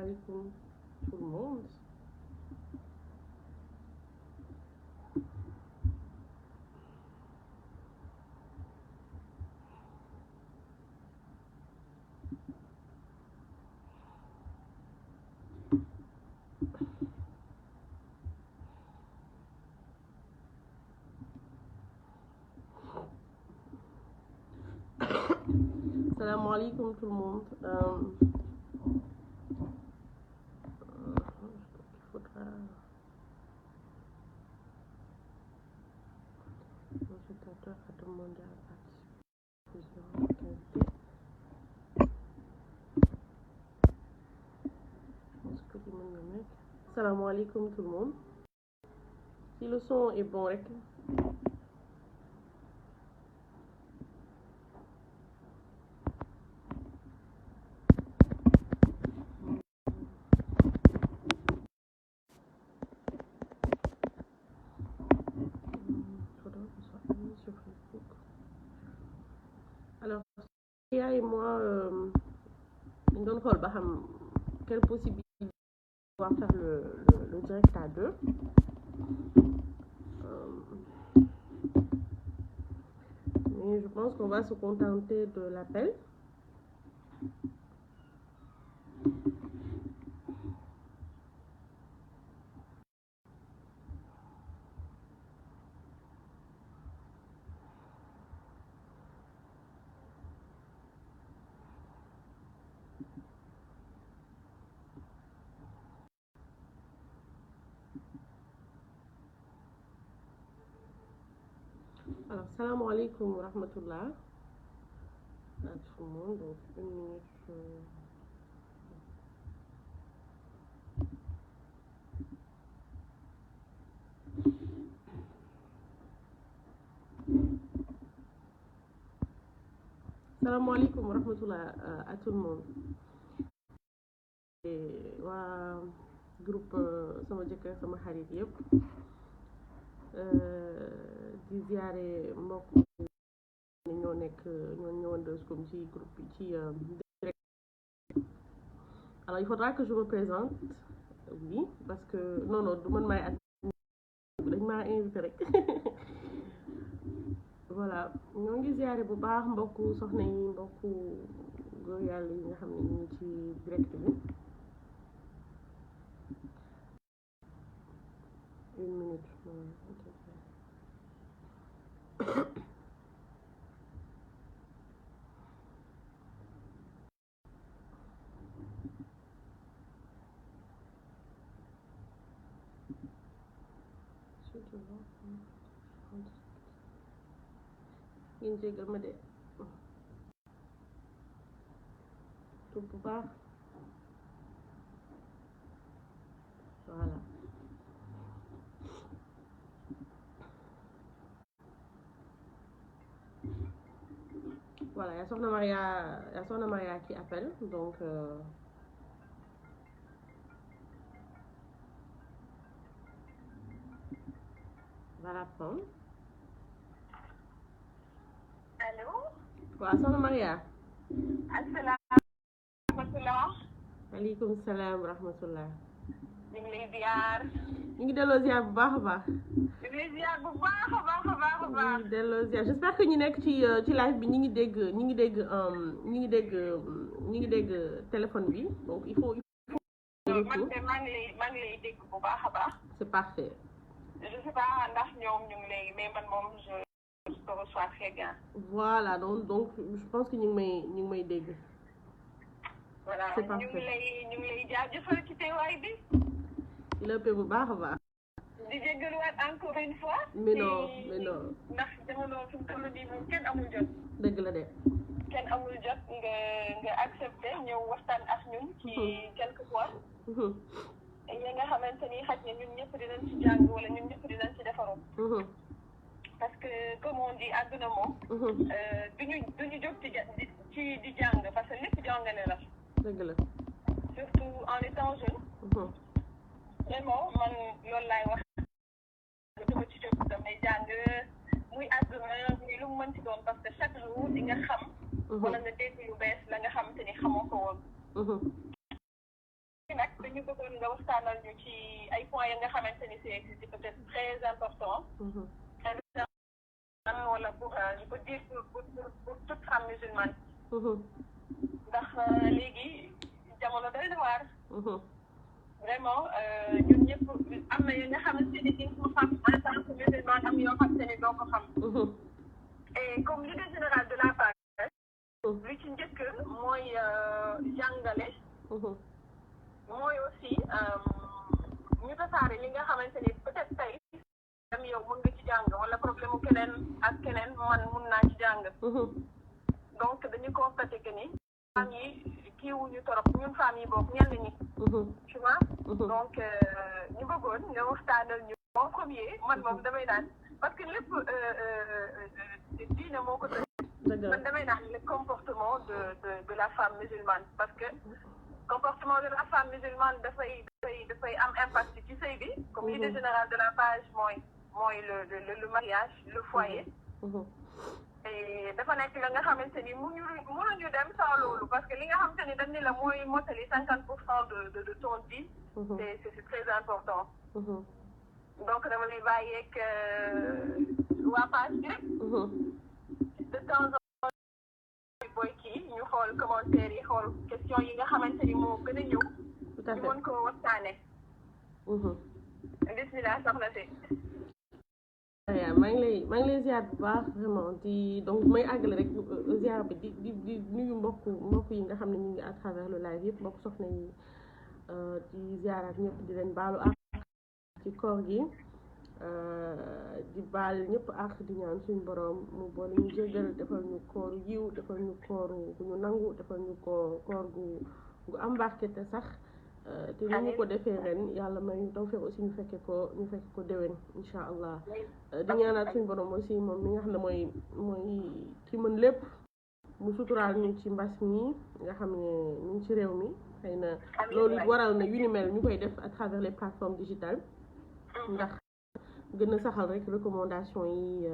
Assalamualaikum tout le monde. Assalamualaikum tout le monde. Assalamualaikum tout le monde. Si le son est bon rek. Alors, Ria et moi, nous donne xool ba xam quelle possibilité de pouvoir faire le direct à deux. Mais je pense qu'on va se contenter de l'appel. Alors, salam alaikum wa rahmatullah à tout le monde. Donc, une minute. Salam alaikum wa rahmatullah à tout le monde. Waa groupe sama jëkkër sama xarit yëpp di ziare mbokk ni ñoo ñëwandeus comme ci groupe bi ci direct. Alors il faudra que je me présente, oui, parce que non du man maay dañ maa invité rek. Voilà, ñoo ngi ziare bu baax mbokku soxna yi mbokku góor yàlla yi nga xam ne ñu ngi ci direct bi. Une minute. ngeen jégal ma de tout bu baax. Voilà. Voilà, il y a Soxna Maria qui appelle, donc va la prendre. Allô? Waaw Soxna Maria. Asalaamaaleykum. Aleykum salaam wa rahmatullah. ñu ngi lay ziar. ñu ngi delloo ziar bu baax a baax. ñu ngi lay ziar bu baax a baax a baax a baax. ñu ngi delloo ziar j'espère que ñu nekk ci live bi ñu ngi dégg téléphone bi donc il faut maa ngi lay dégg bu baax a baax. C'est parfait. Je sais pas ndax ñoom ñu ngi lay mais man moom je te reçois très bien. Voilà donc je pense que ñu ngi may dégg. Voilà C'est parfait. ñu ngi lay jaajëfal ci teewaay bi. lépp bu baax a baax. di jégaluwaat encore une fois. mais non ndax jamono fi mu toll nii moom kenn amul jot. dëgg la de. kenn amul jot nga accepté ñëw waxtaan ak ñun ci quelques points. yi nga xamante ni xaj na ñun ñëpp dinañ ci jàng wala ñun ñëpp dinañ ci defaru. parce que comme on dit àdduna moom. duñu jóg di jàng parce que lépp jàngale la. dëgg la. surtout en étant jeune. vraiment man loolu laay wax. dama ci jóg damay jàng muy àdduna muy lu mu mën ci doon parce que chaque jour di nga xam. wala nga dégg lu bees la nga xamante ni xamoo ko woon. dañu bëggoon nga waxtaanal ñu ci ay points ya nga xamante ni c'est peut-être très important. wala pour je peux dire pour toute femme musulmane. ndax léegi jamono doy na waar. vraiment ñun ñëpp am na yoo nga xamante ni di nga ko xam en tant que musulman am yoo xamante ni doo ko xam. et comme l'idée générale de la page. lu ci njëkk mooy jàngale. mooy aussi ñu tasaare li nga xamante ni peut-être tey dem yow mën nga ci jàng wala problème mu keneen ak keneen man mun naa ci jàng. donc dañu constaté que ni femmes yi kiiwuñu torop ñun femmes yi bokk ñenn ñi. tu vois. donc ñu bëggoon nga waxtaanal ñu en premier man moom damay naan parce que lépp diine moo ko tëj. man damay naan le comportement de la femme musulmane parce que comportement de la femme musulmane dafay am impact ci sëy bi comme l'idée générale de la page mooy le mariage le foyer. et dafa nekk la nga xamante ni mënuñu dem sans loolu parce que li nga xamante ni dañ ni la mooy motali 50% de ton vie. c'est très important. donc dama lay bàyyeeg waa page bi rek. de temps en temps booy kii ñu xool commentaire yi xool question yi nga xamante ni moo gën a ñëw. tout à fait ñu mën koo waxtaane. bismillah soxna si. maa ngi lay ziar bu baax vraiment di donc may àggale rek ziar bi di nuyu mbokk yi nga xam ne ñu ngi à travers le live yëpp mbokk soxna yi di ziar ak ñëpp di leen baalu ak ci koor gi di baal ñëpp ak di ñaan suñu borom mu boole ñu jéggal defal ñu kooru yiw defal ñu kooru gu ñu nangu defal ñu koor gu am barke te sax te ni ñu ko defee ren yàlla may ñu tawfeex aussi ñu fekke ko déwén insha allah di ñaanaat suñu borom aussi moom mi nga xam ne mooy ki mën lépp mu suturaal ñu ci mbas mi nga xam ne ñu ngi ci réew mi xëy na loolu waral na yu ni mel ñu koy def à travers les plateformes digitales ndax gën a saxal rek recommandation yi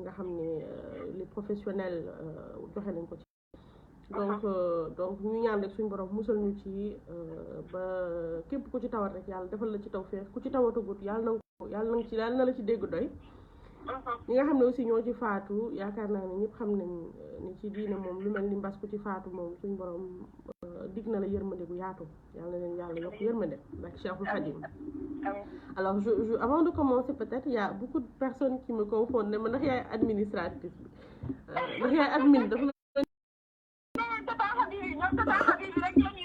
nga xam ne les professionnels joxe nañ ko ci donc ñu ñaan rek suñu borom musal ñu ci ba képp ku ci tawat rek yàlla defal la ci tawfeex ku ci tawatagut yàlla na la ci dégg doy. ñi nga xam ne aussi ñoo ci faatu yaakaar naa ne ñëpp xam nañ ni ci diine moom lu mel ni mbas ku ci faatu moom suñu borom dig na la yërmande bu yaatu yàlla na leen yàlla yokk yërmande ak Cheikhul Khadim. alors je avant de commencer peut-être il y a beaucoup de personnes qui me confondent ne ma ndax yaay administratif bi ndax yaay admin dafa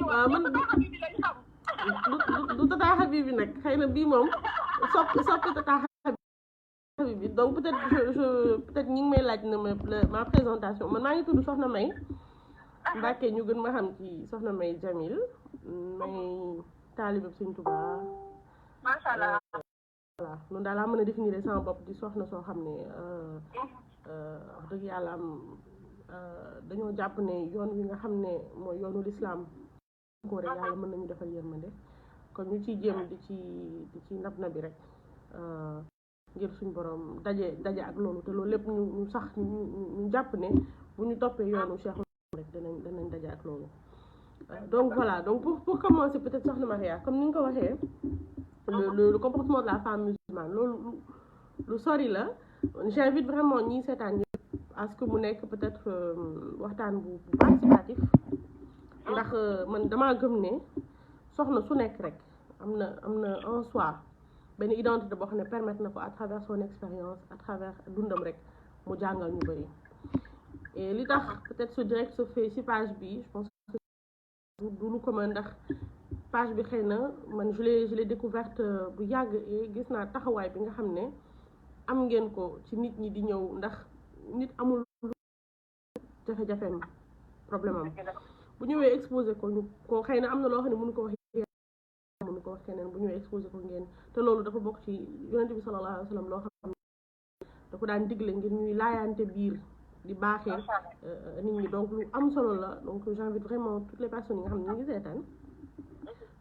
waaw man du Tata Habibi nag xëy na bii moom soppi Tata Habibi donc peut-être ñi ngi may laaj na ma présentation man maa ngi tudd Soxna May Mbàkke ñu gën ma xam ci Soxna May Jamil may taalibe Sëñ Tuubaa masha Allah voilà noonu daal laa mën a définir sama bopp di soxna soo xam ne wax dëgg yàlla am dañoo jàpp ne yoon wi nga xam ne mooy yoonu lislaam ko rek yàlla mën nañu defal yërmande kon ñu ciy jéem di ci nab bi rek ngir suñ borom daje ak loolu te loolu lépp ñu sax ñu jàpp ne bu ñu toppee yoonu Cheikh rek danañ daje ak loolu donc voilà donc pour commencer peut-être soxna Maria comme ni nga ko waxee le comportement de la femme musulmane loolu lu sori la j'invite vraiment ñi seetaan à ce que mu nekk peut-être waxtaan bu participatif ndax man damaa gëm ne soxna su nekk rek am na en soi benn identité boo xam ne permettre na ko à travers son expérience à travers dundam rek mu jàngal ñu bëri et li tax peut-être ce direct se fait ci page bi je pense que du lu commun ndax page bi xëy na man je l'ai découverte bu yàgg et gis naa taxawaay bi nga xam ne am ngeen ko ci nit ñi di ñëw ndax nit amul jafe-jafeem problème am bu ñëwee exposé ko xëy na am na loo xam ne mënu ko wax keneen bu ñëwee exposé ko ngeen te loolu dafa bokk ci yonent bi sallallahu alayhi wa sallam loo xam ne dafa daan digle ngir ñuy laayaante biir di baaxee nit ñi donc lu am solo la donc j'invite vraiment toutes les personnes yi nga xam ne ñu ngi seetaan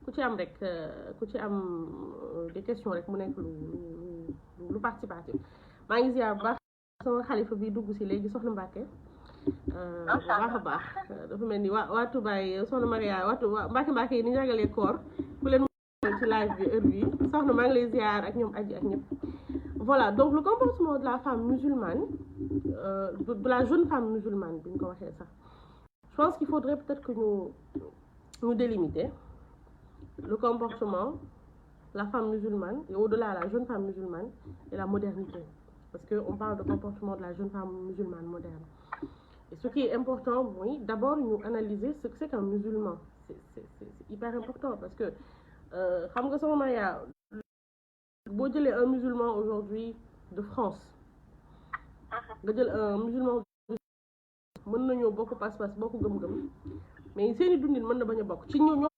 ku ci am rek ku ci am des questions rek mu nekk lu participatif maa ngi ziar bu baax sama xalifa bi dugg si léegi soxna Mbàkke bu baax a baax dafa mel ni waa Touba yi soxna Maria waa Mbacke yi ni ñu ragalee koor ku leen ci live bi heure bi soxna maa ngi lay ziar ak ñoom aji ak ñëpp. Voilà, donc le comportement de la femme musulmane, de la jeune femme musulmane, je pense qu'il faudrait peut-être que nous délimiter le comportement de la femme musulmane et au-delà la jeune femme musulmane et la modernité. Parce qu'on parle de comportement de la jeune femme musulmane moderne. Et ce qui est important, oui, d'abord nous analyser ce que c'est qu'un musulman. C'est hyper important parce que, boo jëlee un musulman aujourd'hui de France nga jël un musulman mën nañoo bokk pas-pas bokk gëm-gëm mais seeni dundin mën na bañ a bokk ci ñoo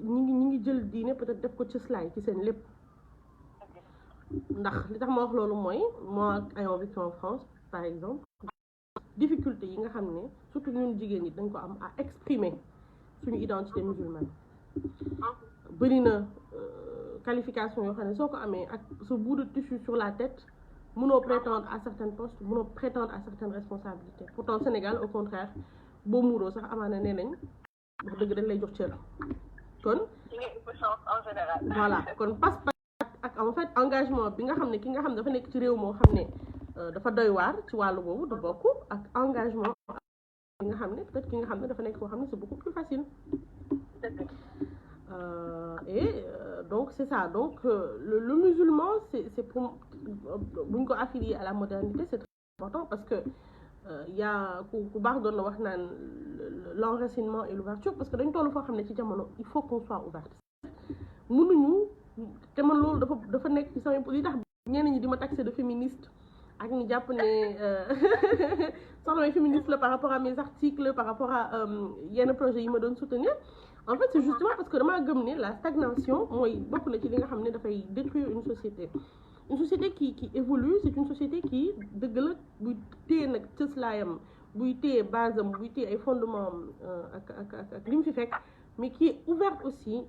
ñi ngi jël diine peut-être def ko cëslaay ci seen lépp ndax li tax ma wax loolu mooy moi ayant vécu en France par exemple difficulté yi nga xam ne surtout ñun jigéen ñi dañ ko am à exprimer suñu identité musulmane bëri na qualification yoo xam ne soo ko amee ak ce bout de tissu sur la tête mënoo prétendre à certains postes mënoo prétendre à certaines responsabilités pourtant Sénégal au contraire boo muuroo sax amaana nee nañ wax dëgg dañ lay jox cër kon en général voilà kon pas-pas ak en fait engagement bi nga xam ne ki nga xam ne dafa nekk ci réew moo xam ne dafa doy waar ci wàllu boobu du bokk ak engagement bi nga xam ne peut-être ki nga xam ne dafa nekk foo xam ne c'est beaucoup plus facile donc c'est ça donc le musulman c'est pour buñ ko affilier à la modernité c'est très important parce que y a ku baax doon na wax naan l'enracinement et l'ouverture parce que dañ tollu foo xam ne ci jamono il faut qu'on soit ouverte mënuñu te man loolu dafa nekk ci sama li tax ñenn ñi di ma taxer de féministe ak ñi jàpp ne soxna may féministe la par rapport à mes articles par rapport à yenn projets yi ma doon soutenir en fait c'est justement parce que damaa gëm ne la stagnation mooy bokk na ci li nga xam ne dafay détruire une société qui évolue c'est une société qui dëgg la buy téye nag cëslaayam buy téye base am buy téye ay fondement ak li mu fi fekk mais qui est ouverte aussi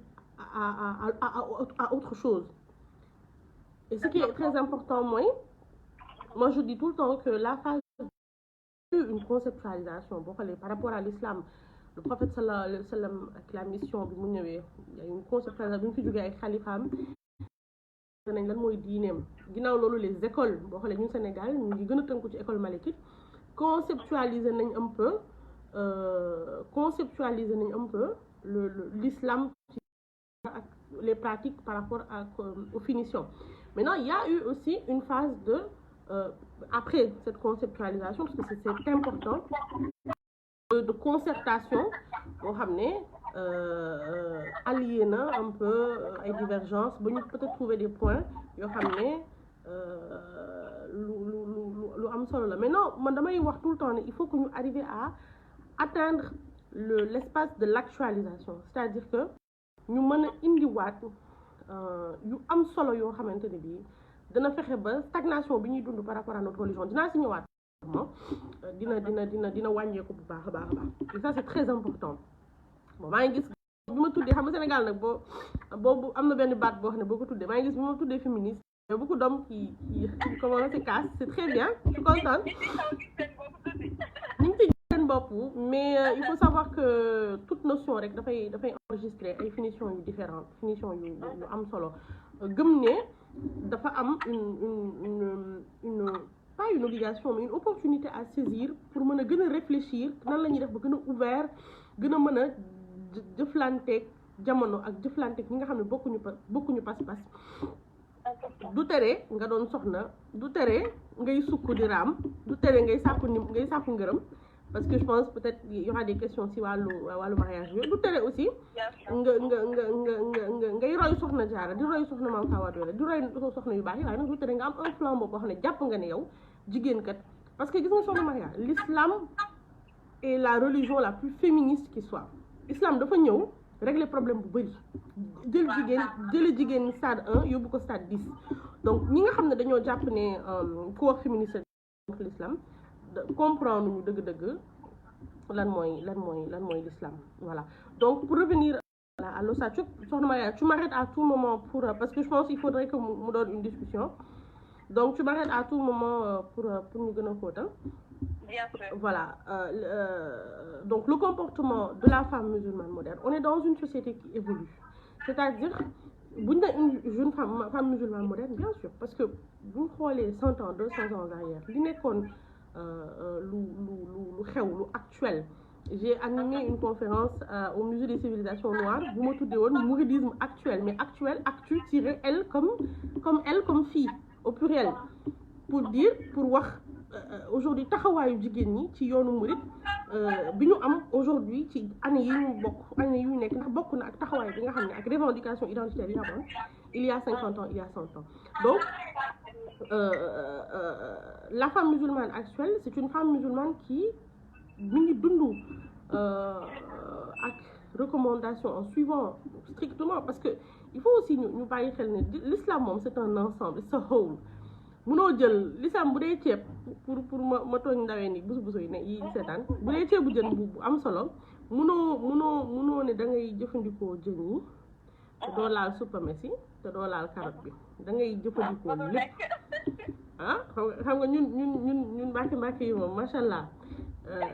à autre chose et ce qui est très important moi je dis tout le temps que la phase une conceptualisation boo xoolee par rapport à l'islam le prophète sallallahu alayhi wa sallam ak la mission bi mu ñëwee il y a une conceptualisation bi mu fi jógee ay xalifaam nañ lan mooy diineem ginnaaw loolu les écoles boo xoolee ñun Sénégal ñu ngi gën a tënku ci école malikite conceptualiser nañ un peu l'islam ak les pratiques par rapport aux finitions maintenant il y a eu aussi une phase de après cette conceptualisation parce que c'est important de concertation boo xam ne allié na un peu ay divergences ba ñu peut-être trouver des points yoo xam ne lu am solo la mais non man damay wax tout le temps ne il faut que ñu arriver à atteindre l'espace de l'actualisation c'est-à-dire que ñu mën a indiwaat yu am solo yoo xamante ne bii dana fexe ba stagnation bi ñuy dund par rapport à notre religion dinaa si ñëwaat dina wàññeeku bu baax a baax et ça c'est très important bon maa ngi gis bi ma tuddee xam nga Sénégal nag boobu am na benn baat boo xam ne boo ko tuddee maa ngi gis bi ma tuddee féministe il y a beaucoup d'hommes qui commencent à se casser c'est très bien je suis contente ñu ngi ci seen bopp mais il faut savoir que toute notion rek dafay enregistrer ay finitions yu différentes finitions yu am solo gëm ne dafa am une pas une obligation mais une opportunité à saisir pour mën a gën a réfléchir nan la ñuy def ba gën a ouvert gën a mën a jëflanteeg jamono ak jëflanteeg ñi nga xam ne bokkuñu pas-pas du tere nga doon soxna du tere ngay sukk di raam du tere ngay sàkku ngërëm parce que je pense peut-être il y aura des questions si wàllu mariage yooyu du tere aussi ngay roy soxna Jaara di roy soxna Maam Fawa Wade di roy soxna yu baax yi waaye nag du tere nga am un flambeau boo xam ne jàpp nga ne yow jigéen kat parce que gis nga soxna Maria l'islam est la religion la plus féministe qui soit islam dafa ñëw régler problème bu bari jële jigéen stade 1 yóbbu ko stade 10 donc ñi nga xam ne dañoo jàpp ne ku wax féministe contre l'islam comprendre ñu dëgg-dëgg lan mooy l'islam voilà donc pour revenir à l'osa soxna Maria tu m'arrêtes à tout moment pour parce que je pense qu'il faudrait que mu doon une discussion donc tu m'arrêtes à tout moment pour ñu gën a xóotal Bien sûr. Voilà. Donc le comportement de la femme musulmane moderne, on est dans une société qui évolue. C'est-à-dire, bu ñu une jeune femme musulmane moderne, bien sûr, parce que bu ñu xoolee 100 ans 200 ans arrière li nekkoon lu xew lu actuel. J'ai animé une conférence au musée des civilisations noires bu ma tuddee woon mouridisme actuel, mais actuel actu-elle comme fille au pluriel, pour dire pour wax aujourd'hui taxawaayu jigéen ñi ci yoonu murid bi ñu am aujourd'hui ci année yi ñu bokk année yu nekk ndax bokk na ak taxawaay bi nga xam ne ak revendication identitaire yi amoon il y a 50 ans il y a 100 ans. Donc la femme musulmane actuelle c'est une femme musulmane qui mi ngi dund ak recommandation en suivant strictement, parce que il faut aussi ñu bàyyi xel ne l'islam moom c'est un ensemble, c'est a whole. Munoo jël l'islam bu dee ceeb pour ma tooñ ndawee ni busu yi ne yi seetaan bu dee ceebu jën bu am solo munoo ne da ngay jëfandikoo jën yi te doo laal supame si te doo laal carotte bi da ngay jëfandikoo lépp ah xam nga ñun mbàkke yi moom macha allah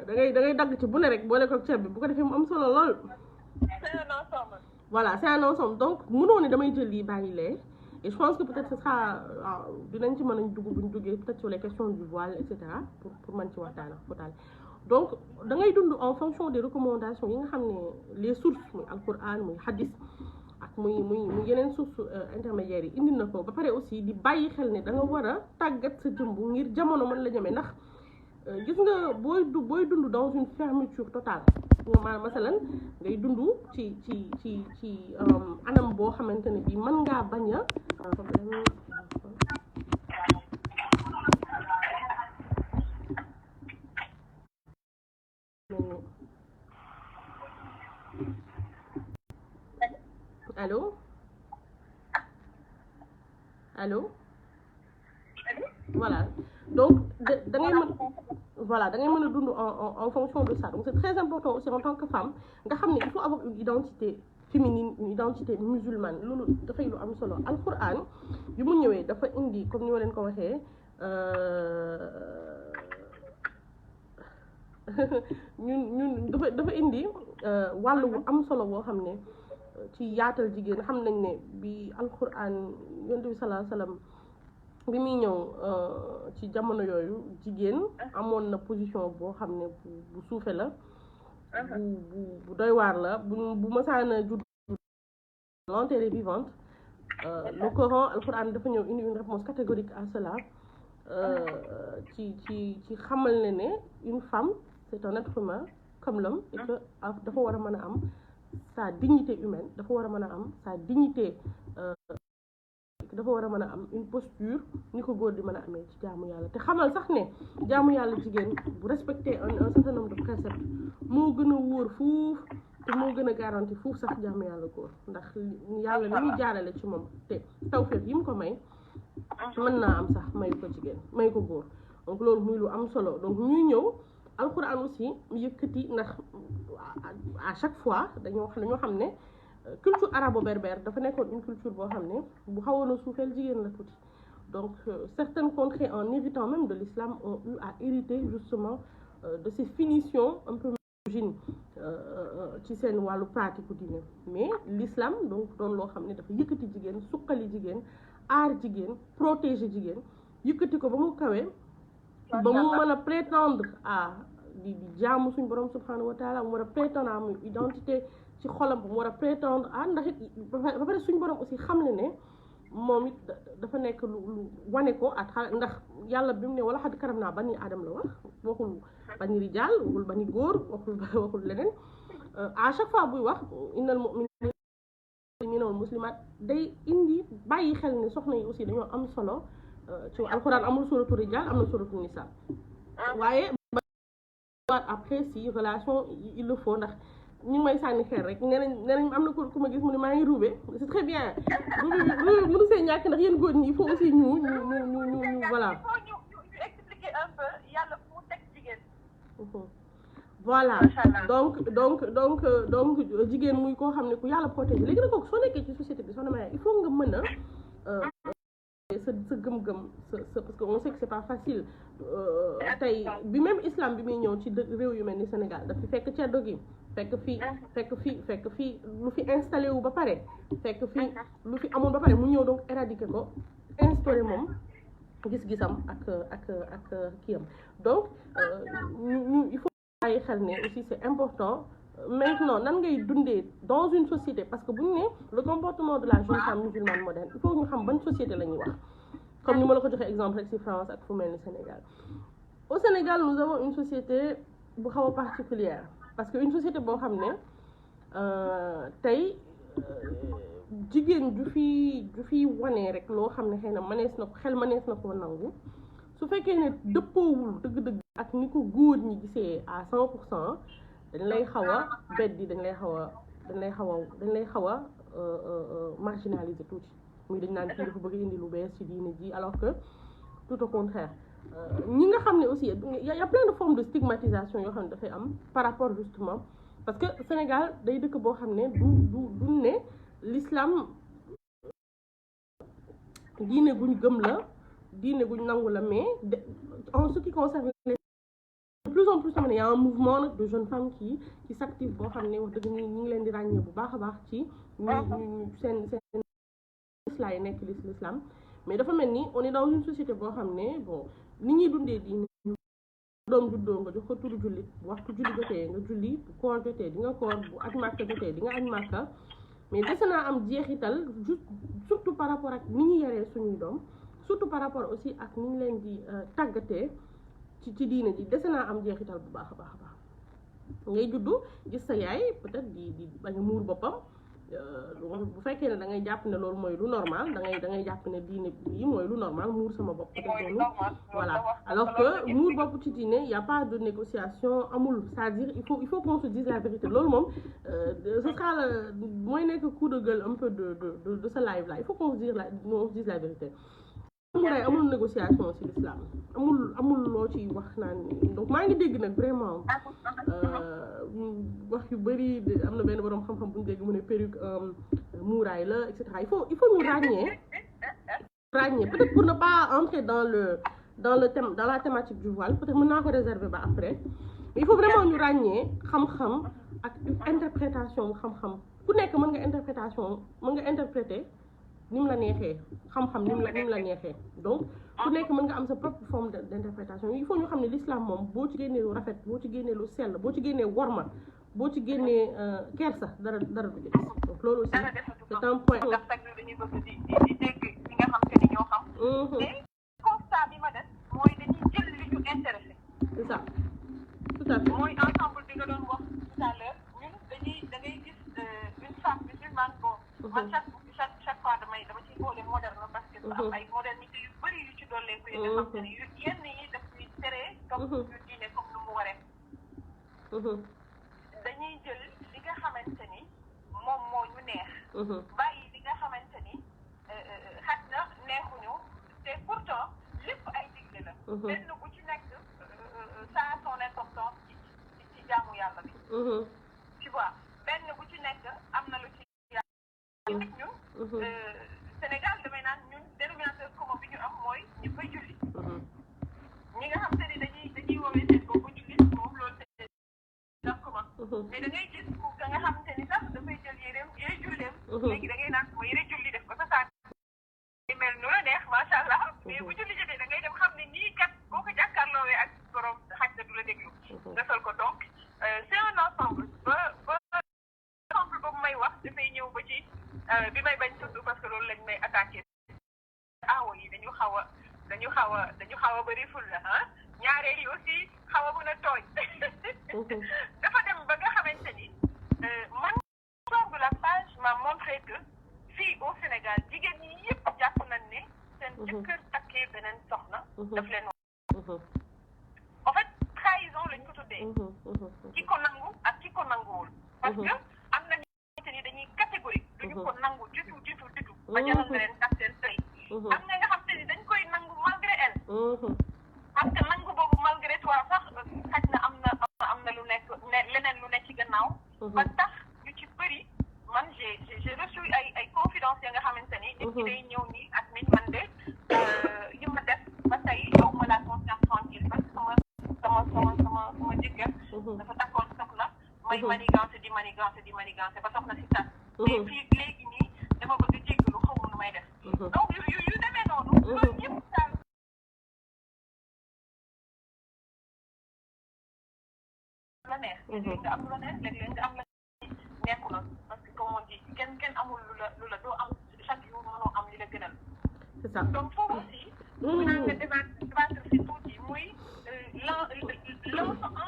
da ngay dagg ci bu ne rek boole ko ceeb bi bu ko defee mu am solo lool. C'est un ensemble. Voilà, c'est un ensemble. Donc munoo ne damay jël lii bàyyi lee. Et je pense que peut-être ce sera dinañ ci mën a dugg bu ñu duggee peut-être sur les questions du voile et cetera pour mën ci waxtaan ak fotal. Donc da ngay dund en fonction des recommandations yi nga xam ne les sources muy alquran muy hadith ak muy yeneen sources intermédiaires yi indi na ko ba pare aussi di bàyyi xel ne da nga war a tàggat sa jëmb ngir jamono mën la ñeme ndax gis nga booy dund dans une fermeture totale nga maanaam masalan ngay dund ci anam boo xamante ne bi mën ngaa bañ a allô voilà donc da ngay mën voilà da ngay mën a dund en fonction de ça. Donc c'est très important aussi en tant que femme nga xam ne il faut avoir une identité féminine, une identité musulmane. Loolu dafay lu am solo. Alquran bi mu ñëwee dafa indi comme ni ma leen ko waxee ñun dafa indi wàllu bu am solo boo xam ne ci yaatal jigéen. Xam nañ ne bi alquran yonent bi sallallahu alayhi wasallam bi muy ñëw ci jamono yooyu jigéen amoon na position boo xam ne bu suufe la bu doy waar la bu masaana judd l'enterrée vivante. Le Coran alquran dafa ñëw indi une réponse catégorique à cela ci xamal ne une femme c'est un être humain comme l'homme et que dafa war a mën a am sa dignité humaine, dafa war a mën a am sa dignité dafa war a mën a am une posture ni ko góor di mën a amee ci jaamu yàlla. Te xamal sax ne jaamu yàlla jigéen bu respecter un certain nombre de préceptes moo gën a wóor fuuf te moo gën a garanti fuuf sax jaamu yàlla góor, ndax yàlla ni muy jaarale ci moom te tawfeex yi mu ko may mën naa am sax mayu ko jigéen mayu ko góor. Donc loolu muy lu am solo. Donc ñuy ñëw alxuraan aussi yëkkati ndax à chaque fois dañoo xam ne culture arabo-berbère dafa nekkoon une culture boo xam ne bu xawoon a suufeel jigéen la tuuti. Donc certaines contrées en héritant même de l'islam ont eu à hériter justement de ces finitions un peu misogynes ci seen wàllu pratique u diine. Mais l'islam donc doon loo xam ne dafa yëkkati jigéen suqali jigéen aar jigéen protéger jigéen yëkkati ko ba mu kawee ba mu mën a prétendre à di jaamu suñu borom subhanahu wa taala, mu war a prétendre à mu identité ci xolam, mu war a prétendre à ndax it ba pare suñu borom aussi xam ne moom it dafa nekk lu wane ko à travers ndax yàlla bi mu ne wala xad karam naa bani aadam la wax, waxul bani rijaal, waxul bani góor, waxul leneen. À chaque fois buy wax innal mu'minina wal muslimat day indi bàyyi xel ne soxna yi aussi dañoo am solo. Ci alxuraan amul suratu rijal, am na suratu nisa, waaye après si relation il le faut ndax ñu ngi may sànni xeer rek nee nañ am na ku ma gis mu ne maa ngi ruube. C'est très bien ruube bi mënu see ñàkk ndax yéen góor ñi il faut aussi ñu voilà. ñu expliquer un peu yàlla fu mu teg jigéen. Voilà donc jigéen muy koo xam ne ku yàlla protéger. Léegi nag kooku soo nekkee ci société bi soo demee il faut nga mën a sa gëm-gëm parce que on sait que c'est pas facile tey bi même islam bi muy ñëw ci réew yu mel ni Sénégal daf fi fekk ceddo gi fekk fii lu fi installé wu ba pare fekk fii lu fi amoon ba pare mu ñëw donc éradiquer ko instauré moom gis-gisam ak kiyam donc il faut bàyyi xel ne aussi c'est important maintenant nan ngay dundee dans une société parce que bu ñu ne le comportement de la jeune femme musulmane moderne il faut ñu xam ban société la ñuy wax comme ni ma la ko joxee exemple rek ci France ak fu mel ni Sénégal au Sénégal nous avons une société bu xaw a particulière parce que une société boo xam ne tey jigéen ju fi wane rek loo xam ne xëy na mënees na ko xel mënees na koo nangu su fekkee ne dëppoowul dëgg-dëgg ak ni ko góor ñi gisee à 100% dañ lay xaw a beddi dañ lay xaw a marginaliser tuuti muy dañ naan kii dafa bëgg indi lu bees ci diine ji alors que tout au contraire ñi nga xam ne aussi y a plein de formes de stigmatisation yoo xam ne dafay am par rapport justement parce que Sénégal day dëkk boo xam ne du ne l'islam diine guñ gëm la diine guñ nangu la mais en ce qui concerne de plus en plus tamit y a un mouvement nag de jeunes femmes qui s'active boo xam ne wax dëgg ñu ngi leen di ràññee bu baax a baax ci ñu seen islam yi nekk l'islam mais dafa mel ni on est dans une société boo xam ne bon ni ñuy dundee diine doom juddoo nga jox ko turu jullit bu waxtu julli jotee nga julli bu koor jotee di nga koor bu aj màkka jotee di nga aj màkka mais dese naa am jeexital surtout par rapport ak ni ñu yaree suñuy doom surtout par rapport aussi ak ni ñu leen di tàggatee ci diine ji dese naa am jeexital bu baax a baax a baax ngay juddu gis sa yaay peut-être di bañ a muur boppam bu fekkee ne da ngay jàpp ne loolu mooy lu normal da ngay jàpp ne diine bi mooy lu normal muur sama bopp peut-être noonu voilà alors que muur bopp ci diine y a pas de négociation amul c'est-à-dire il faut qu'on se dise la vérité loolu moom ce sera mooy nekk coup de gueule un peu de ce live là il faut qu'on se dise la vérité muuraay amul négociation ci l'islam amul loo ci wax naan donc maa ngi dégg nag vraiment wax yu bari am na benn boroom xam-xam bu ñu dégg mu ne perruque muuraay la et cetera il faut ñu ràññee peut-être pour ne pas entrer dans le thème dans la thématique du voile peut-être mën naa ko réserver ba après mais il faut vraiment ñu ràññee xam-xam ak interprétation xam-xam ku nekk mën nga interpréter ni mu la neexee xam-xam ni mu la neexee donc ku nekk mën nga am sa propre forme d'interprétation il faut ñu xam ne l'islam moom boo ci génnee lu rafet boo ci génnee lu sell boo ci génnee worma boo ci génnee kersa dara du ci des donc loolu aussi c'est un point ndax tag dañuy bëgg di dégg ñi nga xam te ni ñoo xam mais constat bi ma def mooy dañuy jël li ñu intéressé c'est ça tout à fait mooy ensemble bi nga doon wax tout à l'heure ñun da ngay gis une femme musulmane bon man chaque fois dama ciy boole moderne parce que am ay modernité yu bëri yu ci dolleeku yi nga xam te ni yenn yi daf ñuy tere comme ñu diine comme nu mu waree dañuy jël li nga xamante ni moom moo ñu neex bàyyi li nga xamante ni xaj na neexuñu te pourtant lépp ay digle la benn bu ci nekk ça a son importance ci jaamu yàlla bi tu vois benn bu ci nekk am na lu ci ñun Sénégal damay naan ñun dénominateur commun bi ñu am mooy ñu fay julli ñi nga xam te ni dañuy woowee seen bopp julli moom loolu c'est ndax commun mais da ngay gis ka nga xam te ni sax dafay jël yére julleem léegi da ngay naan mooy yére julli def ko sa saak mel nu la neex macha allah mais bu julli jotee da ngay dem xam ne nii kat boo ko jàkkaarloowee ak borom xaj na du la déglu nga sol ko donc c'est un ensemble ba ensemble boobu may wax dafay ñëw ba ci bi may bañ tudd parce que loolu lañ may attaqué awo yi dañu xaw a bëri ful la ñaareel yi aussi xaw a mën a tooñ dafa dem ba nga xamante ni man de la page m'a montré que fii au Sénégal jigéen ñi yëpp jàpp nañ ne seen jëkkër takkee beneen soxna daf leen en fait trahison lañ ko tuddee ki ko nangu ak ki ko nanguwul parce que am na ñi ni dañuy catégorique duñu ko nangu du tout ba jaral nga leen tax seen sëy am na nga xam te ni dañ koy nangu malgré elle parce que nangu boobu malgré toi sax xaj na am na lu nekk leneen lu nekk ci gannaaw ba tax ñu ci bëri man j'ai reçu ay confidences ya nga xamante ni nit ki day ñëw nii ak niñ man de jëkkër dafa takkoon soxna may manigance di manigance ba soxna si tas mais fii léegi nii dama bëgg jéggalu xaw nu may def donc yu demee noonu loolu yëpp daal la neex léeg-léeg nga am lu la neex léeg-léeg nga am la nekku la parce que comme on dit kenn amul lu la doo am chaque jour mënoo am li la gënal c'est ça donc foofu aussi mu naa nga débattre si tuuti muy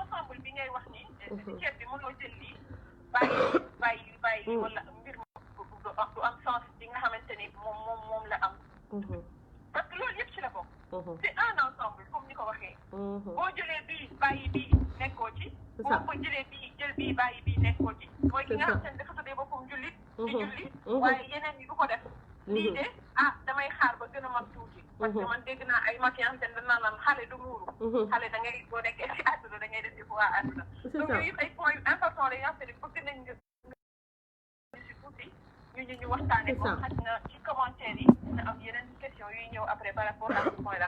ensemble bi ngay wax ni ceeb bi mënoo jël lii bàyyi wala mbir du am sens bi nga xamante ni moom la am parce que loolu yëpp ci la bokk c'est un ensemble comme ni ko waxee boo jëlee bii bàyyi bii nekkoo ci boo ko jëlee bii jël bii bàyyi bii nekkoo ci mooy ki nga xamante ni dafa tuddee boppam jullit di julli waaye yeneen yi du ko def lii de damay xaar ba gën a mag tuuti parce que man dégg naa ay mag yoo xamante ne danaa naan xale du muuru xale da ngay boo nekkee si àdduna da ngay def ci waa àdduna donc yooyu yëpp ay points yu important la yoo xamante ne bëgg nañ nga si tuuti ñu waxtaane ko xaj na ci commentaire yi dina am yeneen question yuy ñëw après par rapport à ce point là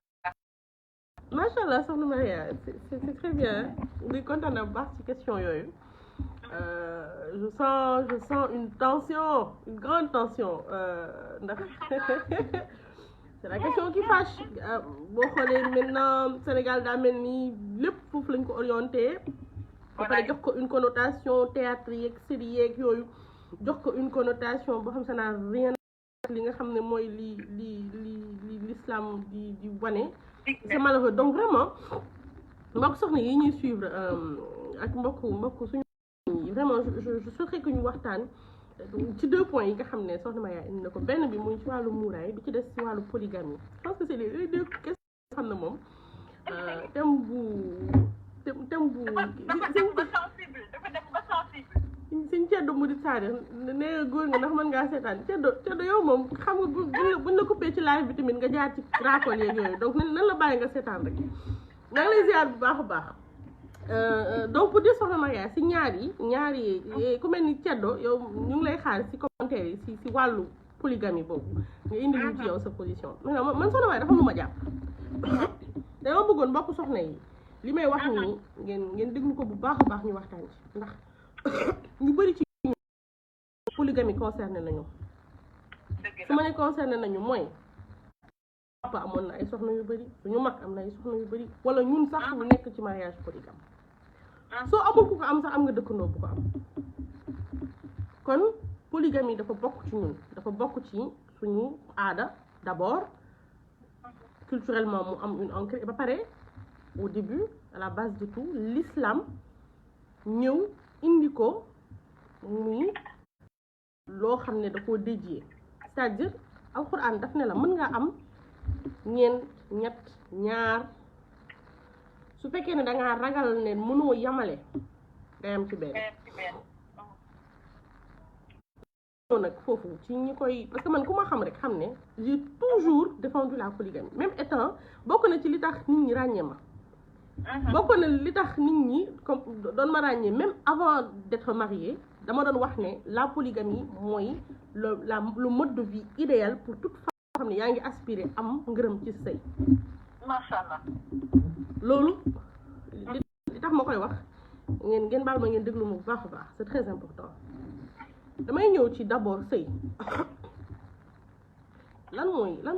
machallah soxna Maria c'est très bien di kontaan na bu baax ci question yooyu je sens une tension, une grande tension. C'est la question qui fâche. Boo xoolee maintenant Sénégal daa mel ni lépp foofu lañ ko orienté. ba pare jox ko une connotation théâtre yeeg série yeeg yooyu jox ko une connotation boo xam ça n'a rien li nga xam ne mooy li l'islam di wane. C'est malheureux donc vraiment mbokk soxna yi ñuy suivre ak mbokk suñu. Vraiment je souhaiterais que ñu waxtaan ci 2 points yi nga xam ne soxna Maya indi na ko benn bi muy ci wàllu muuraay bi ci des ci wàllu polygamie je pense que c'est les 2 questions yoo xam ne moom thème bu suñ ceddo mu di saari nee góor nga ndax mën ngaa seetaan ceddo yow moom xam nga buñ la coupé ci live bi tamit nga jaar ci racole yeeg yooyu donc nan la bàyyi nga seetaan rek na nga lay ziar bu baax a baax donc pour dire soxna Maria si ñaari ku mel ni ceddo yow ñu ngi lay xaar si commentaire yi si wàllu polygamie boobu nga indi lu ci yow sa position man soxna Maria dafa am lu ma jàpp dama bëggoon mbokk soxna yi li may wax nii ngeen déglu ko bu baax a baax ñu waxtaan ci ndax ñu bëri ci polygamie concerné nañu su ma ne concerné nañu mooy papa amoon na ay soxna yu bëri suñu mag am na ay soxna yu bëri wala ñun sax ñu nekk ci mariage polygame soo amul ku ko am sax am nga dëkkandoo bu ko am kon polygamie dafa bokk ci ñun dafa bokk ci suñu aada d'abord culturellement mu am une ancrée ba pare au début à la base de tout l'islam ñëw indi ko muy loo xam ne da koo dédié c'est-à-dire alxuraan daf ne la mën nga am ñeent ñett ñaar su fekkee ne dangaa ragal ne mënoo yamale day am ci benn nag foofu ci ñi koy parce que man ku ma xam rek xam ne j'ai toujours défendu la polygamie même étant bokk na ci li tax nit ñi ràññee ma bokk na li tax nit ñi comme doon ma ràññee même avant d'être mariée dama doon wax ne la polygamie mooy le mode de vie idéal pour toute femme xam ne yaa ngi aspiré am ngërëm ci sëy machallah loolu li tax ma koy wax ngeen baal ma ngeen déglu ma bu baax a baax c'est très important damay ñëw ci d'abord sëy lan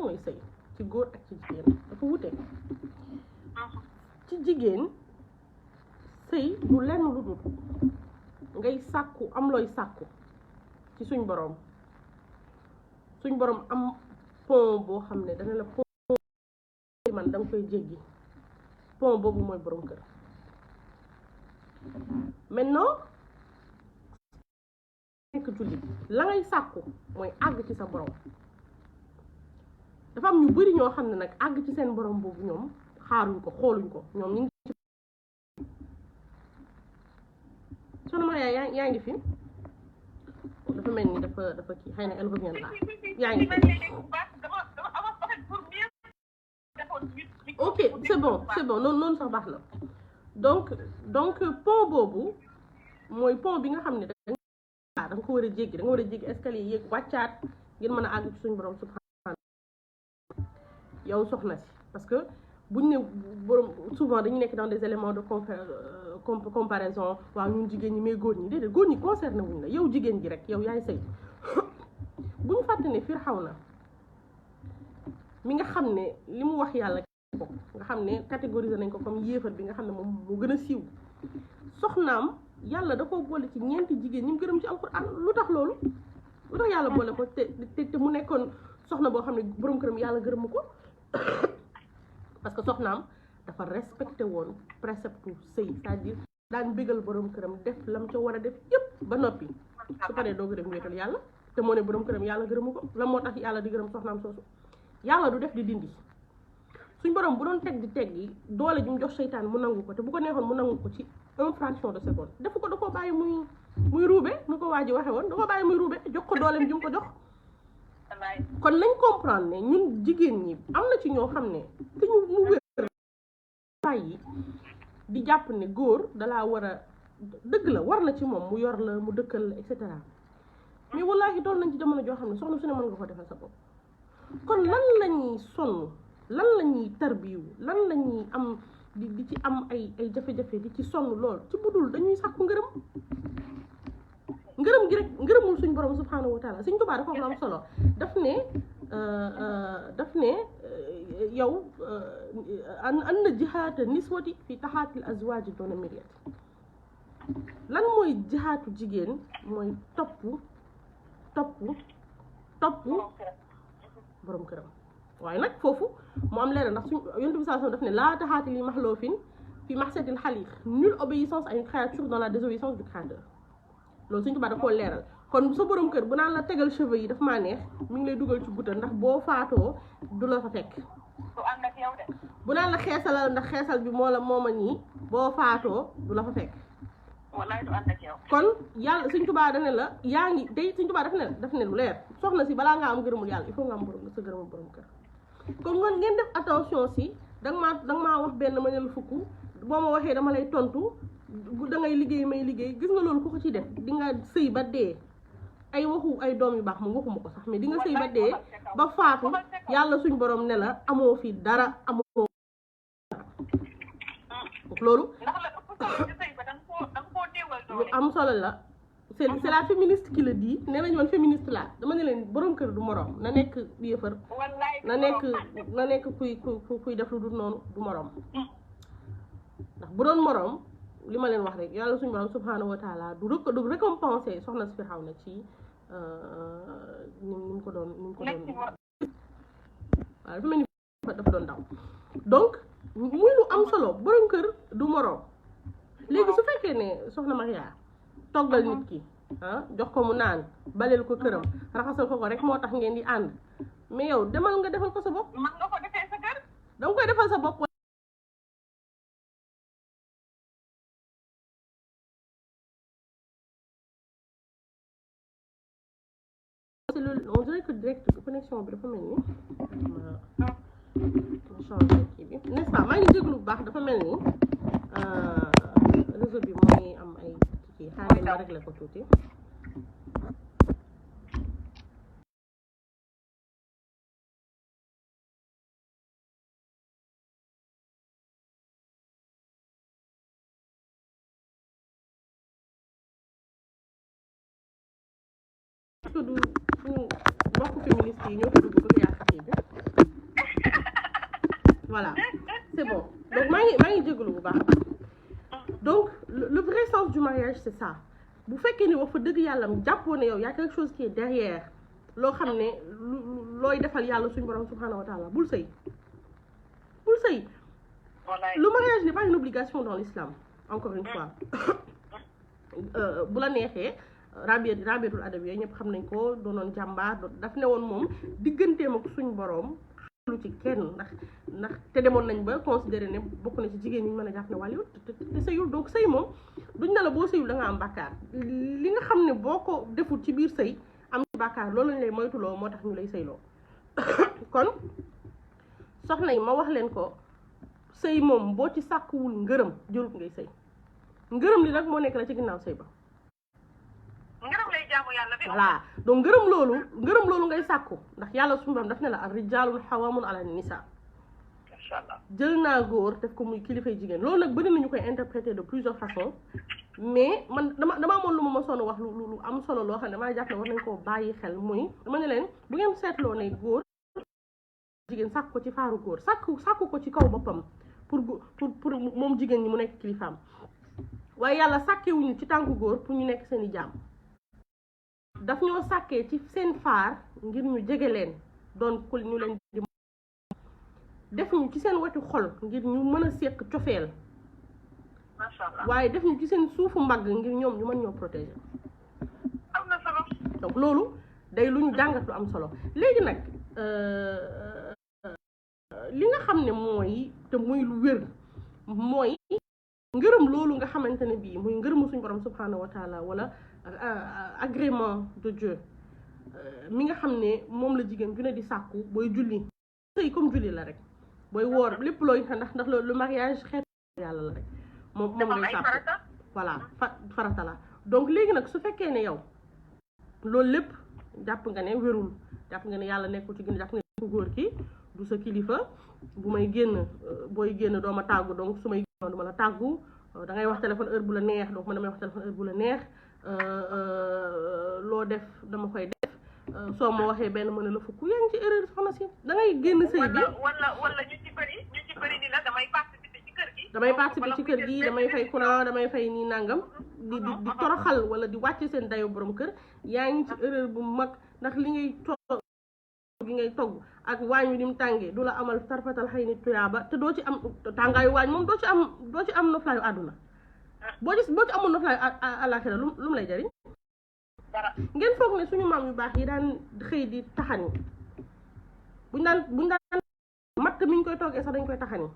mooy sëy ci góor ak ci jigéen dafa wute ci jigéen sëy du lenn lu dul ngay sàkku am looy sàkku ci suñ boroom am pont boo xam ne dana la pont man danga koy jéggi pont boobu mooy boroom kër maintenant nekk jullit la ngay sàkku mooy àgg ci sa boroom dafa am ñu bari ñoo xam ne nag àgg ci seen boroom boobu ñoom xaaruñ ko xooluñ ko ñoom ñu ngi ci soxna Maria yaa ngi fi dafa mel ni dafa kii xëy na elle revient là yaa ngi fi ok c'est bon noonu sax baax na donc pont boobu mooy pont bi nga xam ne da nga ko war a jéggi escalier yéeg wàccaat ngeen mën a àgg ci suñu borom subhanahu yow soxna si parce que buñ ne borom souvent dañu nekk dans des éléments de comparaison waaw ñun jigéen ñi mais góor ñi déedéet góor ñi concerné wuñ la yow jigéen ji rek yow yaay sëy bu ñu fàtte ne Firawna mi nga xam ne li mu wax yàlla ko nga xam ne catégoriser nañ ko comme yéefar bi nga xam ne moom moo gën a siiw soxnaam yàlla da ko boole ci ñeenti jigéen ñi mu gërëm ci alxuraan lu tax loolu lu tax yàlla boole ko te mu nekkoon soxna boo xam ne borom këram yàlla gërëmu ko parce que soxnaam dafa respecté woon précepte sëy c'est-à-dire daan bégal borom këram def lam ca war a def yëpp ba noppi su paree doo ko def wéetal yàlla te moo ne borom këram yàlla gërëmu ko la moo tax yàlla di gërëm soxnaam soosu yàlla du def di dindi suñ borom bu doon teg di teggi doole ji mu jox seytaan mu nangu ko te bu ko neexoon mu nangu ko ci une fraction de seconde defu ko da koo bàyyi muy ruube nu ko waa ji waxe woon da koo bàyyi muy ruube jox ko dooleem ji mu ko jox kon nañ comprendre ne ñun jigéen ñi am na ci ñoo xam ne te ñu mu wér bàyyi di jàpp ne góor dalaa war a dëgg la war na ci moom mu yor la mu dëkkal la et cetera mais wallaahi dool nañ ci jamono joo xam ne soxna su ne mën nga ko defal sa bopp kon lan lañuy sonn lan lañuy tarbiyu lan lañuy am di ci am ay jafe-jafe di ci sonn lool ci budul dañuy sàkku ngërëm gi rek ngërëmul suñ borom subhanahu wa taala suñ Tuubaa dafa am solo daf ne yow an na jihaata niswati fi taxaatil azwaaji doona miriat lan mooy jihaatu jigéen mooy topp borom këram waaye nag foofu mu am leeral ndax suñ yonent bi sallallahu alayhi wasallam daf ne laa taxaati li maxloofin fi maxsatil xaliq nulle obéissance à une créature dans la désobéissance du créateur loolu suñ tubaab da koo leeral kon sa borom kër bu naan la tegal cheveux yi daf maa neex mi ngi lay dugal ci gudda ndax boo faatoo du la fa fekk bu naan la xeesalal ndax xeesal bi moo ma nii boo faatoo du la fa fekk kon yàlla suñ tubaab da ne la yaa ngi day suñ tubaab daf ne lu leer soxna si balaa ngaa am gërëmul yàlla il faut nga am sa gërëmul borom kër kon ngoon ngeen def attention si danga maa wax benn ma ne la fukk boo ma waxee dama lay tontu da ngay liggéey may liggéey gis nga loolu ku ko ci def di nga sëy ba dee ay doom yu baax moom waxuma ko sax mais di nga sëy ba dee ba faatu yàlla suñ borom ne la amoo fi dara amoo loolu lu am solo la c'est la féministe qui le dit nee nañu man féministe la dama ne leen borom kër du moroom na nekk yëfër na nekk kuy def lu dul noonu du moroom ndax bu doon moroom li ma leen wax rek yàlla suñu borom subhanahu wa taala du récompenser soxna si Firawna ci ni mu ko doon waaw dafa mel ni dafa doon daw donc muy lu am solo borom kër du moroom léegi su fekkee ne soxna Maria toggal nit ki jox ko mu naan baleel ko këram raxasal ko rek moo tax ngeen di ànd mais yow demal nga defal ko sa bopp man nga ko defee sa kër danga koy defal sa bopp on dirait que direct connexion bi dafa mel ni ma changé kii bi n'est-ce pas maa ngi déglu bu baax dafa mel ni réseau bi mooy am ay kii xaaral ma réglé ko tuuti du suñu mbokku féministes yi ñoo ko dugg bëgg yàq kii bi voilà c'est bon donc maa ngi jégalu bu baax donc le vrai sens du mariage c'est ça bu fekkee ni wax fa dëgg yàlla jàppoo ne yow y a quelque chose qui est derrière loo xam ne looy defal yàlla suñu borom subhanahu wa taala bul sëy le mariage n'est pas une obligation dans l'islam encore une fois bu la neexee rabiatul adab yooyu ñëpp xam nañ ko doonoon jàmbaar daf ne woon moom digganteem ak suñ boroom lu ci kenn ndax te demoon nañ ba considérer ne bokk na ci jigéen ñi mën a jàpp ne wàllu te sëyul donc sëy moom duñ ne la boo sëyul da nga am bàkkaar li nga xam ne boo ko deful ci biir sëy am ci bàkkaar loolu lañ lay moytuloo moo tax ñu lay sëyloo kon soxna yi ma wax leen ko sëy moom boo ci sàkkuwul ngërëm jërut ngay sëy ngërëm li nag moo nekk la ci ginnaaw sëy ba ngërëm lay jaamu yàlla bi voilà donc ngërëm loolu ngay sàkku ndax yàlla suñu borom daf ne la ar rijaalul xawaamun ala nisa inchallah jël naa góor def ko muy kilifay jigéen loolu nag bëri nañu koy interpréter de plusieurs façons mais man dama amoon lu ma sonn wax lu am solo loo xam ne damaa jàpp ne war nañ koo bàyyi xel muy dama ne leen bu ngeen seetloo ne góor jigéen sàkk ko ci faaru góor sàkku ko ci kaw boppam pour moom jigéen ñi mu nekk kilifaam waaye yàlla sàkkewuñu ci tànku góor pour ñu nekk seen i jaam daf ñoo sàkkee ci seen faar ngir ñu jege leen doon ku ñu leen di def ñu ci seen wetu xol ngir ñu mën a séq cofeel waaye def ñu ci seen suufu mbagg ngir ñoom ñu mën ñoo protéger am na solo donc loolu day lu ñu jàngat lu am solo léegi nag li nga xam ne mooy te muy lu wér mooy ngërëm loolu nga xamante ne bii muy ngërëmu suñu borom subhanahu wa taala wala agrément de Dieu mi nga xam ne moom la jigéen ju ne di sàkku booy julli sëy comme julli la rek booy woor lépp looy ndax le mariage xeetu yàlla la rek moom ngay sàkku voilà farata la donc léegi nag su fekkee ne yow loolu lépp jàpp nga ne wérul jàpp nga ne yàlla nekkul ci gën jàpp nga ne ku góor ki du sa kilifa bu may génn booy génn doo ma tàggu donc su may génn du ma la tàggu da ngay wax téléphone heure bu la neex donc man damay wax téléphone heure bu la neex loo def dama koy def soo ma waxee benn mën a la fukk yaa ngi ci erreur soxna si da ngay génn sëy bi wala ñu ci bëri ni la damay participer ci kër gi damay fay courant damay fay nii nangam di toroxal wala di wàcce seen dayo borom kër yaa ngi ci erreur bu mag ndax li ngay togg ak waañ wi ni mu tàngee du la amal tarfatal xëy ni tuyaaba te doo ci am tàngaayu waañ moom doo ci am noflaayu àdduna boo ci amul noflaayu àllaaxira lu mu lay jariñ ngeen foog ne suñu maam yu baax yi daan xëy di taxani buñ daan matt mi ñu koy toggee sax dañ koy taxani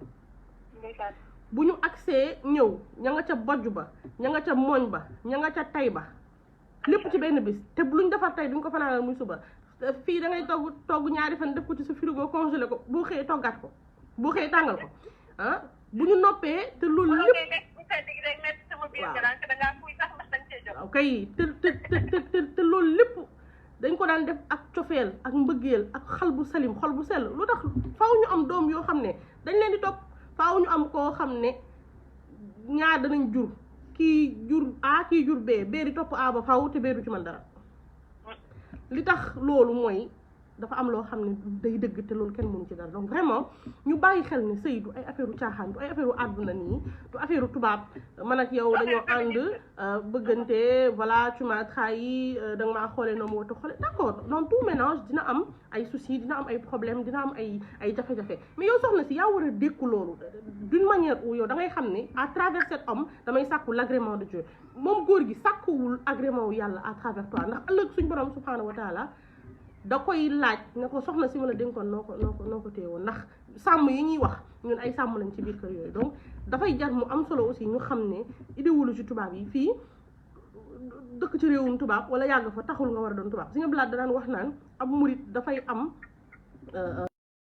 bu ñu agsee ñëw ña nga ca bojj ba ña nga ca mooñ ba ña nga ca tay ba lépp ci benn bis te luñ defar tey duñ ko fanaanal muy suba fii da ngay togg ñaari fan def ko ci sa frigo congelé ko boo xëyee toggaat ko boo xëyee tàngal ko bu ñu noppee te loolu lépp waaw kay te loolu lépp dañ ko daan def ak cofeel ak mbëggeel ak xal bu salim xol bu sell lu tax faaw ñu am doom yoo xam ne dañ leen di topp faaw ñu am koo xam ne ñaar danañ jur kii jur A kii jur B di topp A ba faaw te B du ci man dara li tax loolu mooy dafa am loo xam ne day dëgg te loolu kenn mënu ci dara donc vraiment ñu bàyyi xel ne sëy du ay affaire u caaxaan du ay affaire u àdduna nii du affaire u tubaab man ak yow dañoo ànd bëggante voilà tu m'as trahi da nga maa xoolee noo ma wata xoole d'accord dans tout ménage dina am ay soucis dina am ay problèmes dina am ay jafe-jafe mais yow soxna si yaa war a dékku loolu d'une manière où yow da ngay xam ne à travers cet homme damay sàkku l'agrément de Dieu moom góor gi sàkkuwul agrément wu yàlla à travers toi ndax ëllëg suñ borom subhanahu wa taala da koy laaj ne ko soxna si ma la dénkoon noo ko téye woon ndax sàmm yi ñuy wax ñun ay sàmm lañ ci biir kër yooyu donc dafay jar mu am solo aussi ñu xam ne idéologie tubaab yi fii dëkk ci réewum tubaab wala yàgg fa taxul nga war a doon tubaab si nga bilaat danaan wax naan ab murit dafay am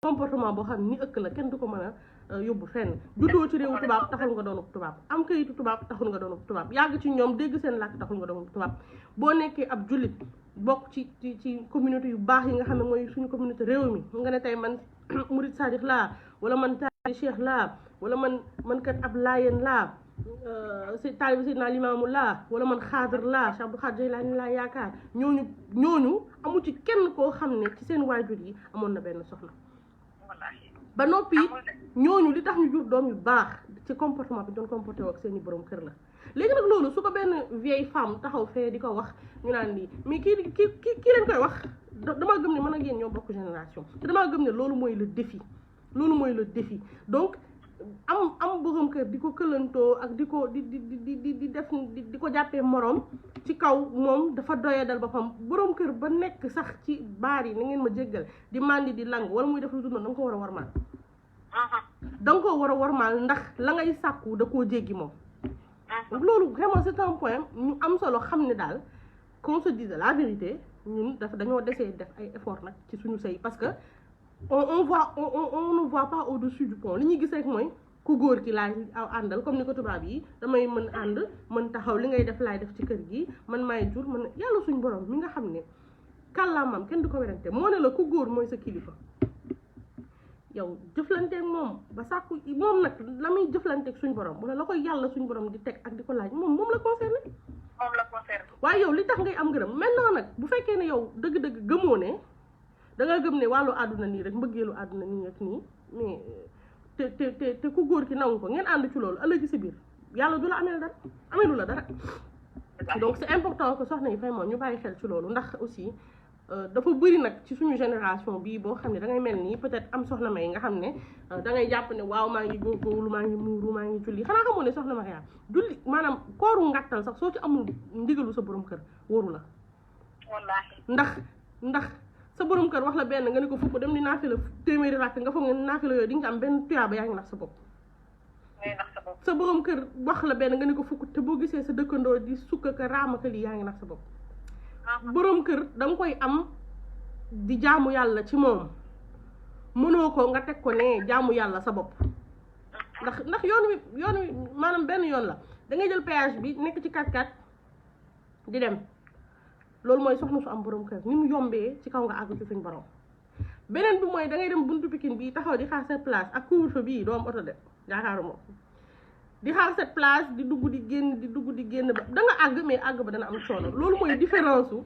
comportement boo xam ni ëkk la kenn du ko mën a yóbbu fenn juddoo ci réewu tubaab taxul nga doonu tubaab am kayitu tubaab taxul nga doonu tubaab yàgg ci ñoom dégg seen làkk taxul nga doonu tubaab boo nekkee ab jullit bokk ci communauté yu baax yi nga xam ne mooy suñu communauté réew mi nga ne tey man murid sadiq laa wala man taalibe cheikh laa wala man kat ab laayeen laa taalibe Seydina Limaamu laa wala man xaadir laa Cheikh Abdou Khadre Jeylaani laa yaakaar ñooñu amu ci kenn koo xam ne ci seen waajur yi amoon na benn soxna ba noppi ñooñu li tax ñu jur doom yu baax ci comportement bi doon comporté ak seen i borom kër la léegi nag loolu su ko benn vieille femme taxaw fee di ko wax ñu naan lii mais kii leen koy wax damaa gëm ne man ak yéen ñoo bokk génération te damaa gëm ne loolu mooy le défi donc am borom kër di ko këlantoo ak di ko di def di ko jàppee moroom ci kaw moom dafa doyadal boppam borom kër ba nekk sax ci baar yi na ngeen ma jéggal di mandi di lang wala muy def lu dul noonu da nga ko war a warmaal da nga ko war a warmaal ndax la ngay sàkku da koo jéggi moom loolu vraiment c'est un point ñu am solo xam ne daal qu'on se dise la vérité ñun dañoo desee def ay effort nag ci suñu sëy parce que on ne voit pas au-dessus du pont li ñuy gis rek mooy ku góor ki laay àndal comme ni ko tubaab yi damay mën ànd mën taxaw li ngay def laay def ci kër gi man maay jur man yàlla suñu borom mi nga xam ne kàllaamam kenn du ko werante moo ne la ku góor mooy sa kilifa yow jëflanteeg moom ba sàkku moom nag la muy jëflanteeg suñ borom wala la koy yàlla suñ borom di teg ak di ko laaj moom la concerné. moom la concerné. waaye yow li tax ngay am ngërëm maintenant nag bu fekkee ne yow dëgg-dëgg gëmoo ne da nga gëm ne wàllu àdduna nii rek mbëggeelu àdduna nii ak nii mais te ku góor ki nangu ko ngeen ànd ci loolu ëllëg si biir yàlla du la ameel dara ameelu la dara. donc c'est important que soxna yi vraiment ñu bàyyi xel ci loolu ndax aussi dafa bëri nag ci suñu génération bii boo xam ne da ngay mel nii peut-être am soxna May nga xam ne da ngay jàpp ne waaw maa ngi góorgóorlu maa ngi muuru maa ngi julli xanaa xamoo ne soxna Mariama julli maanaam kooru ngàttal sax soo ci amul ndigalu sa borom kër wóoru la. wallaahi ndax sa borom kër wax la benn nga ne ko fukk dem di naafila téeméeri rakk nga foog ne naafila yooyu di nga am benn tuyaaba yaa ngi nax sa bopp. sa borom kër wax la benn nga ne ko fukk te boo gisee sa dëkkandoo di sukk ka raamaka lii yaa ngi nax sa bopp. borom kër da nga koy am di jaamu yàlla ci moom mënoo ko nga teg ko ne jaamu yàlla sa bopp ndax yoon wi maanaam benn yoon la da ngay jël péage bi nekk ci 4x4 di dem loolu mooy soxna su am borom kër ni mu yombee ci kaw nga àgg ci suñ borom. beneen bi mooy da ngay dem buntu Pikine bii taxaw di xaar sa place ak couvre-feu bii doo am oto de yaakaaruma di xaar cette place di dugg di génn ba da nga àgg mais àgg ba dana am coono loolu mooy différence su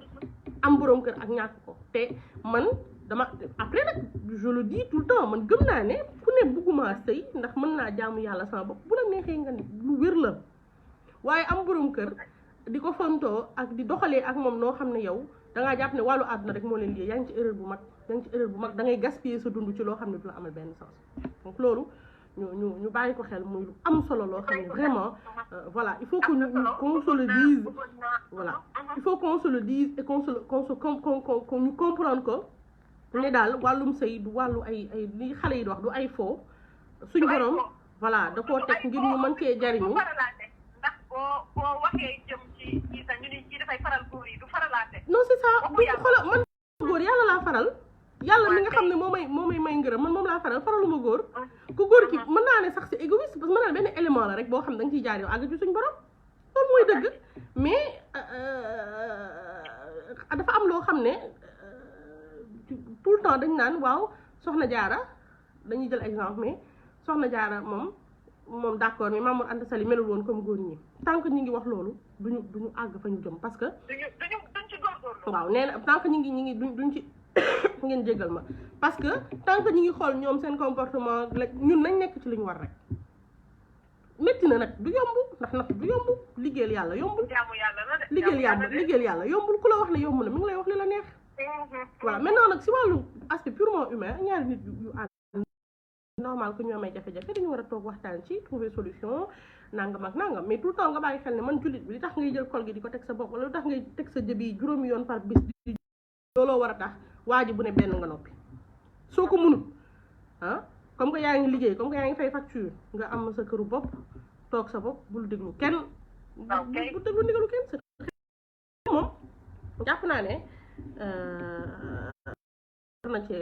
am borom kër ak ñàkk ko te man dama après nag je le dis tout le temps man gëm naa ne ku ne bugguma sëy ndax mën naa jaamu yàlla sama bopp bu la neexee nga lu wér la waaye am borom kër di ko fontoo ak di doxalee ak moom noo xam ne yow dangaa jàpp ne wàllu àdduna rek moo leen lii yaa ngi ci erreur bu mag da ngay gaspiller sa dund ci loo xam ne du la amal benn sens donc loolu ñu bàyyi ko xel muy lu am solo loo xam ne vraiment voilà il faut que qu'on se le dise voilà il faut qu'on se le dise et qu'on ñu comprendre ko ne daal wàllum sëy du wàllu ay li xale yi di wax du ay faux suñu borom voilà da koo teg ngir ñu mën cee jariñu ndax boo waxee jëm ci sa ñu ni ci dafay faral góor yi du faralaate non c'est ça du xoolal man góor yàlla laa faral yàlla mi nga xam ne moo may ngërëm man moom laa faral faraluma góor ku góor ki mën naa ne sax c'est égoïste parce que mën naa ne benn élément la rek boo xam ne da nga ciy jaar yow àgg ci suñ borom loolu mooy dëgg mais dafa am loo xam ne tout le temps dañ naan waaw soxna jaara dañuy jël exemple mais soxna jaara moom d'accord mais Mamour Anta Sali melul woon comme góor ñi tant que ñu ngi wax loolu duñu àgg fa ñu jëm parce que duñ ci góorgóorlu waaw nee na tant que ñu ngi duñ ci ngeen jégal ma parce que tant que ñu ngi xool ñoom seen comportement la ñun nañ nekk ci li ñu war rek métti na nag du yomb ndax nag du yomb liggéeyal yàlla yombul liggéeyal yàlla yombul ku la wax ne yomb na mi ngi lay wax li la neex voilà maintenant nag si wàllu aspect purement humain ñaari nit yu ànd normal que ñu amee jafe-jafe dañu war a toog waxtaan ci trouver solution nangam ak nangam mais tout le temps nga bàyyi xel ne man jullit bi li tax ngay jël kol gi di ko teg sa bopp wala lu tax ngay teg sa jëbi juróomi yoon par bis di looloo war a tax waa ji bu ne benn nga noppi soo ko mënut comme que yaa ngi liggéey comme que yaa ngi fay facture nga am sa këru bopp toog sa bopp bul déglu kenn bul déglu ndigalu kenn sa moom jàpp naa ne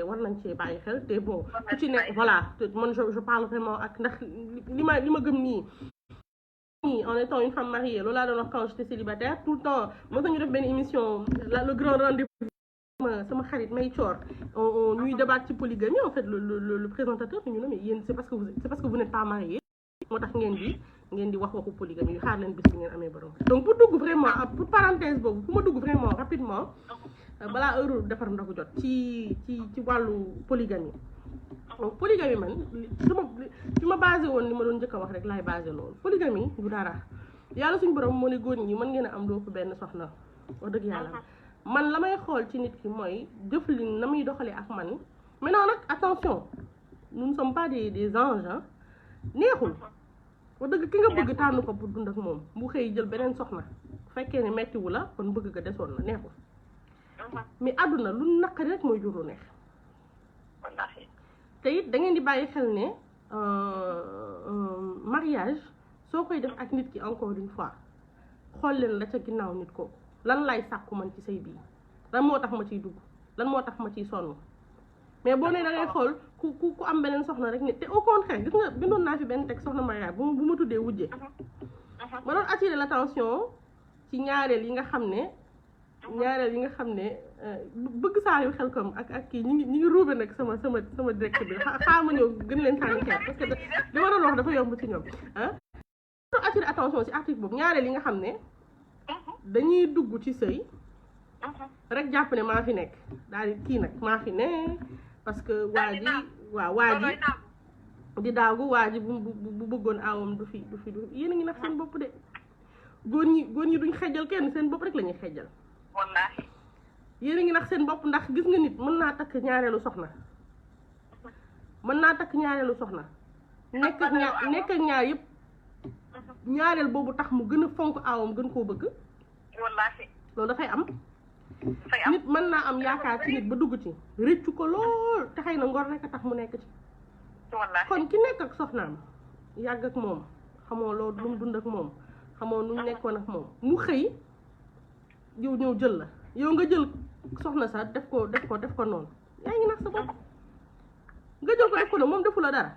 war nañ cee bàyyi xel te bon ku ci ne voilà man je parle vraiment ak ndax li ma gëm nii en étant une femme mariée loolu laa doon wax quand j'étais célibataire tout le temps mos nañu def benn émission le grand rendez-vous sama xarit May Thior on ñuy débattre ci polygamie en fait le présentateur ñu ne mais yéen c'est parce que vous n'êtes pas marié moo tax ngeen di wax waxu polygamie yu xaar leen bis bi ngeen amee borom donc pour dugg vraiment pour parenthèse boobu fu ma dugg vraiment rapidement balaa heure defar ndogu jot ci wàllu polygamie donc polygamie man su ma basé woon li ma doon njëkk a wax rek laay basé loolu polygamie du dara yàlla suñu borom moo ne góor ñi mën ngeen a am doo benn soxna wax dëgg yàlla man la may xool ci nit ki mooy jëflin na muy doxalee ak man maintenant nag attention nous ne sommes pas des anges neexul wax dëgg ki nga bëgg tànn ko pour dund ak moom bu xëy jël beneen soxna fekkee ne mettiwu la kon bëgg nga desoon na neexul mais àdduna lu naqari rek mooy jur lu neex te it da ngeen di bàyyi xel ne mariage soo koy def ak nit ki encore une fois xool leen la ca ginnaaw nit kooku lan lay sàkku man ci sëy bii lan moo tax ma ciy dugg lan moo tax ma ciy sonn mais boo nee da ngay xool ku am beneen soxna rek ne te au contraire gis nga bindoon naa fi benn teg soxna mariage bu ma tuddee wujje ma doon attirer l'attention ci ñaareel yi nga xam ne ñaareel yi nga xam ne bëgg saa yu xel kom ak kii ñi ngi ruube nag sama direct bi xaama ñëw gën leen sànni xeer parce que li ma doon wax dafa yomb ci ñoom attirer attention ci article boobu ñaareel yi nga xam ne dañuy dugg ci sëy rek jàpp ne maa fi nekk daal di kii nag maa fi ne parce que waa ji di daagu waa ji bu bëggoon aawam du fi yéen a ngi nax seen bopp de góor ñi duñ xejjal kenn seen bopp rek la ñuy xejjal wallaahi yéen a ngi nax seen bopp ndax gis nga nit mën naa takk ñaareelu soxna nekk ak ñaar yëpp ñaareel boobu tax mu gën a fonk aawam gën koo bëgg wallaahi loolu dafay am nit mën naa am yaakaar ci nit ba dugg ci rëccu ko lool te xëy na ngor rek a tax mu nekk ci kon ki nekk ak soxnaam yàgg ak moom xamoo loolu lu mu dund ak moom xamoo nu mu nekkoon ak moom mu xëy yow ñëw jël la yow nga jël soxna sa def ko noonu yaa ngi nax sa bopp nga jël ko def ko noonu moom defu la dara